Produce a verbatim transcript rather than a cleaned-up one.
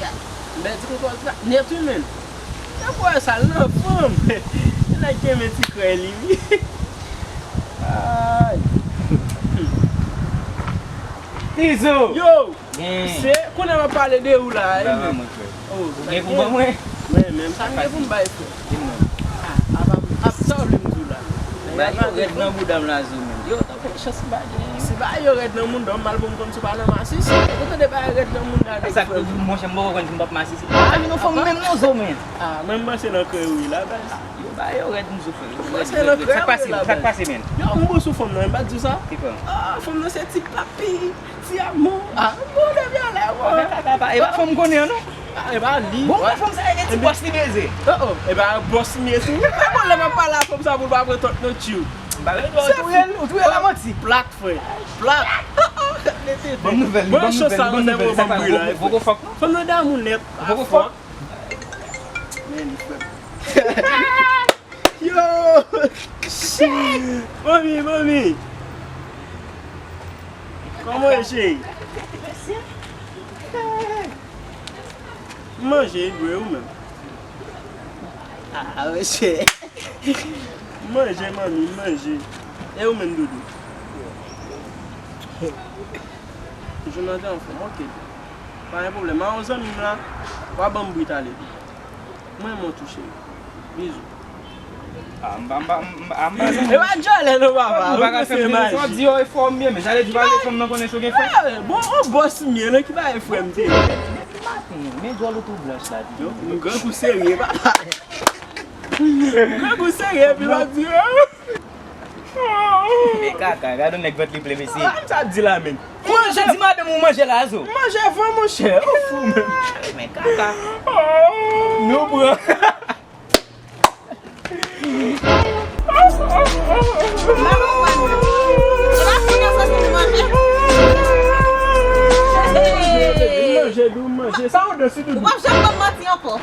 M pèdi kontwòl tra-, nèt wi, menn. Nèg wè sa l nan fanm. Nèg kenbe ti krè li, wi. Ay. Izo! Yo! Gen. Se, kounye a m ap pale de ou la, wi, menn. Ba, ba, mwen, frè. Oh, ou gen pou ban mwen? Mwen menm, sa m gen pou m bay, frè? Di m non. Ah, apa, ap sa w vle m di w la? Bagay yo rèd nan bouda m la, zo, menn. Yo, tankou chans m pa gen. Si bagay yo rèd nan bouda m, m al pou m konn si w pa nan masisi. Ou tande bagay rèd nan bouda nèg, frè m. Monchè, m poko konn si m p ap masisi. Ah, men non, fanm menm non, zo, menn. Ah, mwen m panse nan krè ou ye la, baz. Yo, bagay yo rèd, m di w, frè. Mwen se nan krè ou ye la, baz. Sa k pase, menn? Yo, m bon sou fanm nan, m pa t di w sa? Ki fanm? Ah, fanm nan se ti papi. Ti amou. Ah, bon, depi anlè, bon. E pa fanm konnen an, non. Ah, e pa li. Bon, fanm sa, e ti bòs li beze. Oh, oh, e pa bòs li ye tou. Kòman lè m ap pale a fanm sa pou l pa pran tòt nan tchou? Ou touye l, ou touye l a manti. Plak, frè. Plak. Ban m nouvèl li, ban m nouvèl li, ban m nouvèl li, sa pa yon gwo, gwo fòk, non? Fanm nan damou nèt. Gwo fòk. Men li, frè. Yo! Shit! Manmi, manmi! Kòman w ye, cheri? M manje, wi, ou menm? Ah, monchè. M manje, manmi, m manje. E ou menm, doudou? Jounen an te anfòm, ok. Pa gen pwoblèm. A, yon zanmi m la, w a ban m bri talè. Mwen renmen w tou, cheri. Bizou. Ah, m pa, m pa, m pa, m pa zanmi. E pa djòlè non, papa. Ou pa ka fè m bizou, di yo e fò m ye, men sa vle di pa vle fanm nan konnen si w gen frè. Eh, bon, on bòs m ye, nan ki bagay frè m te ye? Men djòl ou tou blanch la, di. Yo, m grangou serye, papa. M grangou serye, epi w ap di, oh. Men kaka, gade yon nèg vant li plen, mesye. Ah, sa di la, menn. Manje, di madanm ou manje la, zo. Manje avan, monchè. Ou fou, menn. Men kaka. Nou pran. Manje, dou, manje. Sa ou de si doudou. Ou p ap janm ban m manti ankò.